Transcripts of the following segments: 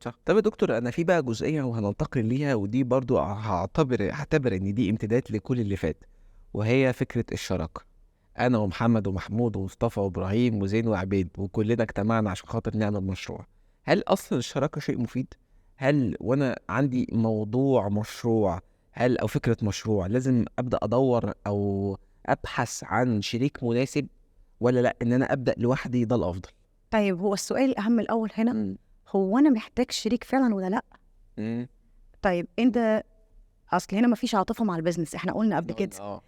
صح. طب يا دكتور، انا في بقى جزئية وهننتقل ليها، ودي برضو هعتبر ان دي امتداد لكل اللي فات، وهي فكرة الشراكة. انا ومحمد ومحمود ومصطفى وابراهيم وزين وعبيد وكلنا اجتمعنا عشان خاطر نعمل مشروع. هل اصلا الشراكة شيء مفيد؟ هل وانا عندي موضوع مشروع، هل او فكرة مشروع، لازم ابدا ادور او ابحث عن شريك مناسب، ولا لا ان انا ابدا لوحدي ده الافضل؟ طيب، هو السؤال الاهم الاول هنا، هو انا محتاج شريك فعلا ولا لا؟ طيب، انت اصل هنا مفيش عاطفة مع ال business، احنا قلنا قبل كده.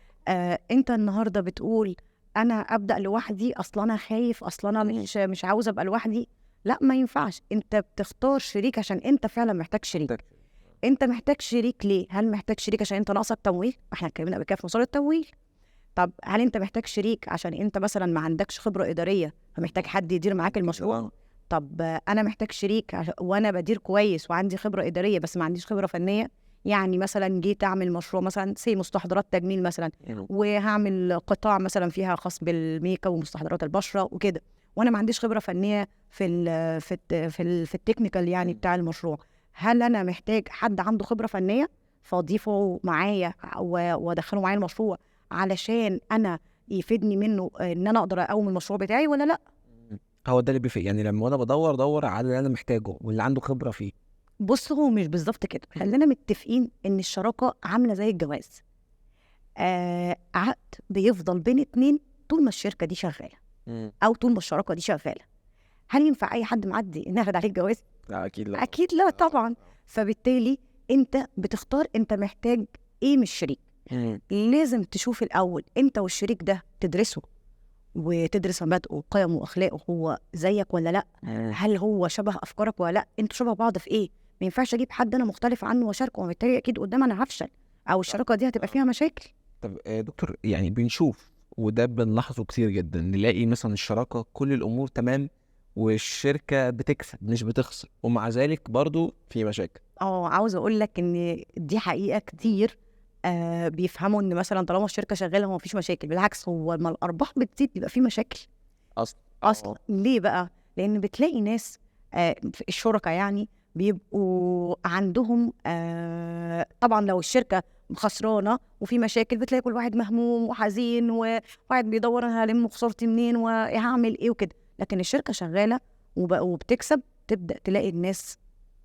انت النهارده بتقول انا ابدا لوحدي، اصل انا خايف، اصل انا مش عاوز ابقى لوحدي. لا، ما ينفعش. انت بتختار شريك عشان انت فعلا محتاج شريك. انت محتاج شريك ليه؟ هل محتاج شريك عشان انت ناقصك تمويل؟ احنا اتكلمنا قبل كده في مسار التمويل. طب هل انت محتاج شريك عشان انت مثلا ما عندكش خبره ادارية فمحتاج حد يدير معاك المشروع؟ طب انا محتاج شريك وانا بدير كويس وعندي خبره ادارية بس ما عنديش خبره فنية. يعني مثلا جيت اعمل مشروع مثلا سي مستحضرات تجميل مثلا، وهعمل قطاع مثلا فيها خاص بالميك اب ومستحضرات البشرة وكده، وانا ما عنديش خبره فنية في ال في ال في, ال في ال technical يعني بتاع المشروع. هل انا محتاج حد عنده خبره فنية فاضيفه معايا وادخله معايا المشروع علشان انا يفيدني منه ان انا اقدر اقوم المشروع بتاعي ولا لا؟ هو ده اللي بيفرق. يعني لما انا بدور دور على اللي انا محتاجه واللي عنده خبره فيه. بص، هو مش بالظبط كده. خلينا متفقين ان الشراكة عامله زي الجواز، عقد بيفضل بين اتنين طول ما الشركة دي شغالة او طول ما الشراكة دي شغالة. هل ينفع اي حد معدي ناخد عليه الجواز؟ لا، اكيد لا. اكيد لا طبعا. فبالتالي انت بتختار انت محتاج ايه من الشريك. لازم تشوف الاول انت والشريك ده، تدرسه وتدرس مبادئه وقيمه واخلاقه، هو زيك ولا لا؟ هل هو شبه افكارك ولا لا؟ انتوا شبه بعض في ايه؟ ما ينفعش اجيب حد انا مختلف عنه واشاركه، وبالتالي اكيد قدام انا هفشل او الشراكة دي هتبقى فيها مشاكل. طب دكتور، يعني بنشوف وده بنلاحظه كتير جدا، نلاقي مثلا الشراكة كل الامور تمام والشركة بتكسب مش بتخسر، ومع ذلك برضو في مشاكل. عاوز اقول لك ان دي حقيقة كتير. بيفهموا ان مثلا طالما الشركة شغالة هو مفيش مشاكل. بالعكس، هو لما الارباح بتزيد بيبقى في مشاكل اصلا. ليه بقى؟ لان بتلاقي ناس الشركاء يعني بيبقوا عندهم طبعا لو الشركة خسرانة وفي مشاكل بتلاقي كل واحد مهموم وحزين، وواحد بيدور انا هلم خسارتي منين وهعمل ايه وكده. لكن الشركة شغالة وبتكسب، تبدا تلاقي الناس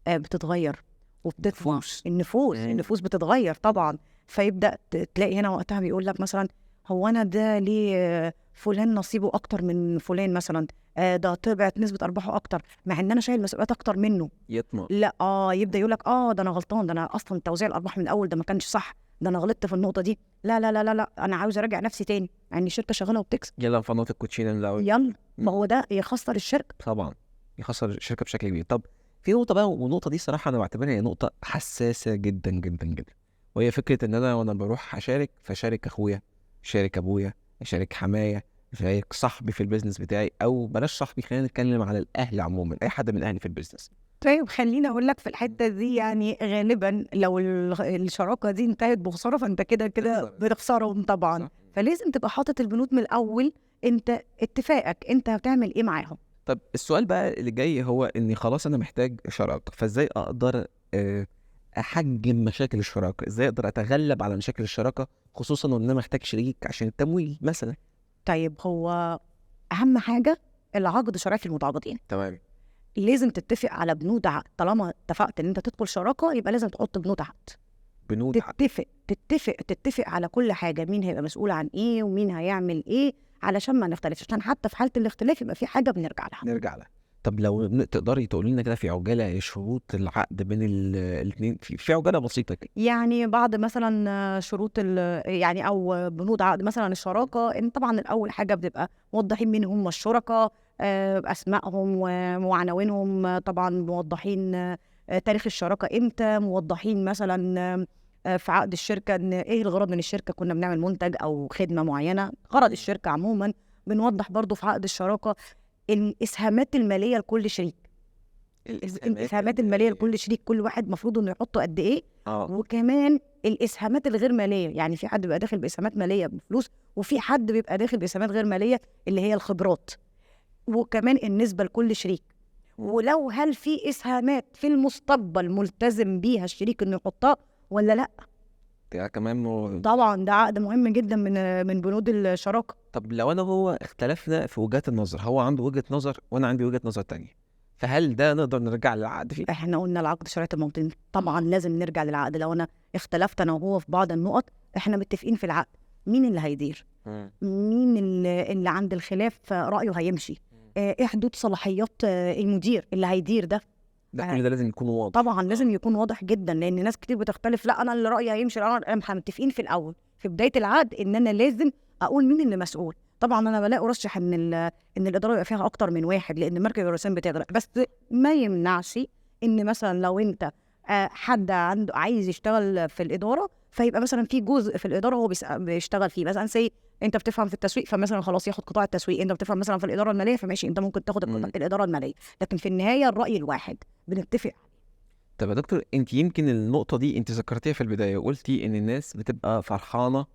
بتتغير وبتطلع النفوس بتتغير طبعا. فيبدا تلاقي هنا وقتها بيقول لك مثلا هو انا ده ليه فلان نصيبه اكتر من فلان مثلا، ده طلعت نسبه ارباحه اكتر مع ان انا شايل مسؤوليات اكتر منه. يطمع. لا يبدا يقول لك ده انا غلطان، ده انا اصلا توزيع الارباح من الاول ده ما كانش صح، ده انا غلطت في النقطة دي. لا لا لا لا, لا. انا عاوز اراجع نفسي تاني مع ان الشركة شغالة وبتكسب. يلا نفنط الكوتشينه من الاول. يلا، ما هو ده يخسر الشركة طبعا، يخسر الشركة بشكل كبير. طب في نقطة بقى، والنقطة دي صراحة انا بعتبرها هي نقطة حساسة جدا جدا جدا، وهي فكرة ان انا وانا بروح اشارك، فشارك اخويا، شارك ابويا، اشارك حماية، شارك صاحبي في ال business بتاعي، او بلاش صاحبي، خلينا نتكلم على الاهل عموما، اي حد من اهلي في ال business. طيب خليني اقول لك في الحتة دي، يعني غالبا لو الشراكة دي انتهت بخسارة فانت كده كده بتخسرهم طبعا. فلازم تبقى حاطط البنود من الاول، انت اتفاقك انت هتعمل ايه معاهم. طب السؤال بقى اللي جاي هو اني خلاص انا محتاج شراكة، فازاي اقدر احجم مشاكل الشراكة؟ ازاي اقدر اتغلب على مشاكل الشراكة، خصوصا ان انا محتاج شريك عشان التمويل مثلا؟ طيب هو اهم حاجة العقد شرعي في المتعاقدين. تمام. لازم تتفق على بنود عقد. طالما اتفقت ان انت تدخل شراكة يبقى لازم تحط بنود عقد. بنود عقد. تتفق على كل حاجة، مين هيبقى مسؤول عن ايه ومين هيعمل ايه، علشان ما نختلفش، عشان حتى في حاله الاختلاف يبقى في حاجة بنرجع لها. طب لو تقدري تقولي لنا كده في عجالة شروط العقد بين الاثنين، في عجالة بسيطة كده. يعني بعض مثلا شروط يعني او بنود عقد مثلا الشراكة، ان طبعا الاول حاجة بتبقى موضحين مين هم الشركاء، اسمائهم وعناوينهم، طبعا موضحين تاريخ الشراكة امتى، موضحين مثلا في عقد الشركة ان ايه الغرض من الشركة، كنا بنعمل منتج او خدمة معينة، غرض الشركة عموما. بنوضح برضو في عقد الشراكة الاسهامات المالية لكل شريك. الاسهامات المالية لكل شريك، كل واحد مفروض انه يحطه قد ايه. وكمان الاسهامات الغير ماليه، يعني في حد بيبقى داخل باسهامات ماليه بفلوس، وفي حد بيبقى داخل باسهامات غير ماليه اللي هي الخبرات. وكمان النسبة لكل شريك. ولو هل في اسهامات في المستقبل ملتزم بيها الشريك انه يحطها ولا لا. ده كمان طبعا ده عقد مهم جدا من بنود الشراكة. طب لو انا وهو اختلفنا في وجهات النظر، هو عنده وجهه نظر وانا عندي وجهه نظر تانية، فهل ده نقدر نرجع للعقد فيه؟ احنا قلنا العقد شريعة الموطن، طبعا لازم نرجع للعقد. لو انا اختلفت انا وهو في بعض النقط، احنا متفقين في العقد مين اللي هيدير، مين اللي عند الخلاف رايه هيمشي، ايه حدود صلاحيات المدير اللي هيدير ده. ده كل ده لازم يكون واضح. طبعا لازم يكون واضح جدا، لان ناس كتير بتختلف، لا انا اللي رايي هيمشي، لا احنا متفقين في الاول في بداية العقد ان انا لازم اقول مين اللي مسؤول. طبعا انا بلاقي ارشح ان الادارة يبقى فيها اكتر من واحد، لان مركز الرسام بتغرق، بس ما يمنعش ان مثلا لو انت حد عنده عايز يشتغل في الادارة، فيبقى مثلا في جزء في الادارة هو بيشتغل فيه. مثلا say انت بتفهم في التسويق، فمثلا خلاص ياخد قطاع التسويق، انت بتفهم مثلا في الادارة المالية، فماشي انت ممكن تاخد الادارة المالية، لكن في النهاية الراي الواحد بنتفق. طب يا دكتور، انت يمكن النقطة دي انت ذكرتيها في البداية، وقلتي ان الناس بتبقى فرحانة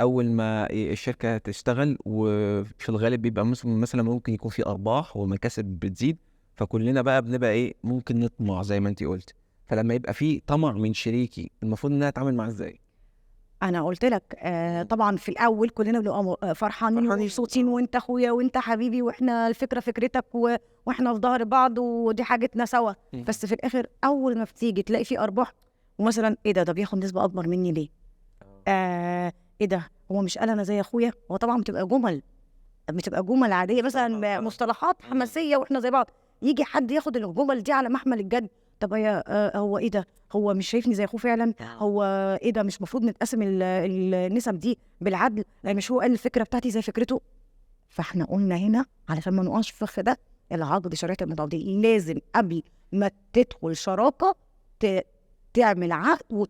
اول ما الشركة تشتغل، وفي الغالب بيبقى مثلا ممكن يكون في ارباح ومكاسب بتزيد، فكلنا بقى بنبقى ايه، ممكن نطمع زي ما انت قلت. فلما يبقى في طمع من شريكي، المفروض ان انا اتعامل معاه ازاي؟ انا قلت لك طبعا في الاول كلنا بنبقى فرحانين ومبسوطين، وانت اخويا وانت حبيبي، واحنا الفكرة فكرتك واحنا في ظهر بعض ودي حاجتنا سوا. بس في الاخر اول ما بتيجي تلاقي في ارباح، ومثلا ايه ده بياخد نسبه اكبر مني ليه؟ ايه ده، هو مش قال انا زي اخويا؟ هو طبعا بتبقى جمل عادية، مثلا مصطلحات حماسية واحنا زي بعض. يجي حد ياخد الجمل دي على محمل الجد، طب هي هو ايه ده، هو مش شايفني زي اخوه فعلا؟ هو ايه ده، مش المفروض نتقسم النسب دي بالعدل؟ مش هو قال الفكرة بتاعتي زي فكرته؟ فاحنا قلنا هنا علشان ما نقعش في الفخ ده، العقد شريعة المتعاقدين لازم قبل ما تدخل شراكة تعمل عقد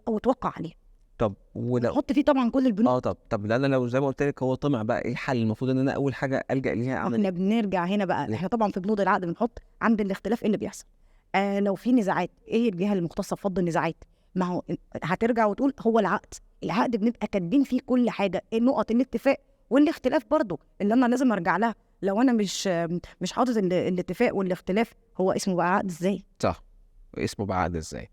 وتوقع عليه. طب ولو نحط فيه طبعا كل البنود. طب انا لو زي ما قلت لك هو طمع بقى، ايه الحل المفروض ان انا اول حاجة الجا ليها؟ احنا بنرجع هنا بقى، احنا طبعا في بنود العقد بنحط عند الاختلاف ايه اللي بيحصل، لو في نزاعات ايه الجهة المختصة في فض النزاعات. ما هو هترجع وتقول هو العقد بنبقى كاتبين فيه كل حاجة، ايه نقط الاتفاق والاختلاف برضو اللي انا لازم ارجع لها. لو انا مش حاطط الاتفاق والاختلاف، هو اسمه بقى عقد ازاي؟ صح، اسمه بقى عقد ازاي؟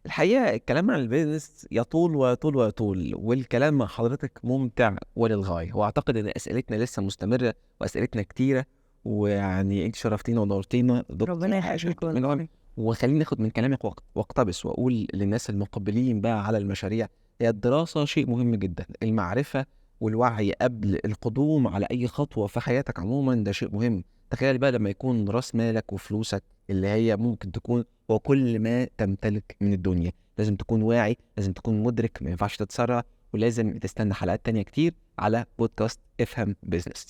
الحقيقة الكلام عن ال business يطول ويطول ويطول، والكلام مع حضرتك ممتع وللغايه، واعتقد ان اسئلتنا لسه مستمرة واسئلتنا كتيرة، ويعني انت شرفتينا ونورتينا دكتور، ربنا يخليك. وخليني ناخد من كلامك واقتبس واقول للناس المقبلين بقى على المشاريع، هي الدراسة شيء مهم جدا، المعرفة والوعي قبل القدوم على اي خطوة في حياتك عموما ده شيء مهم. تخيل بقى لما يكون راس مالك وفلوسك اللي هي ممكن تكون وكل ما تمتلك من الدنيا، لازم تكون واعي، لازم تكون مدرك، ما ينفعش تتسرع، ولازم تستنى حلقات تانية كتير على بودكاست افهم بيزنس.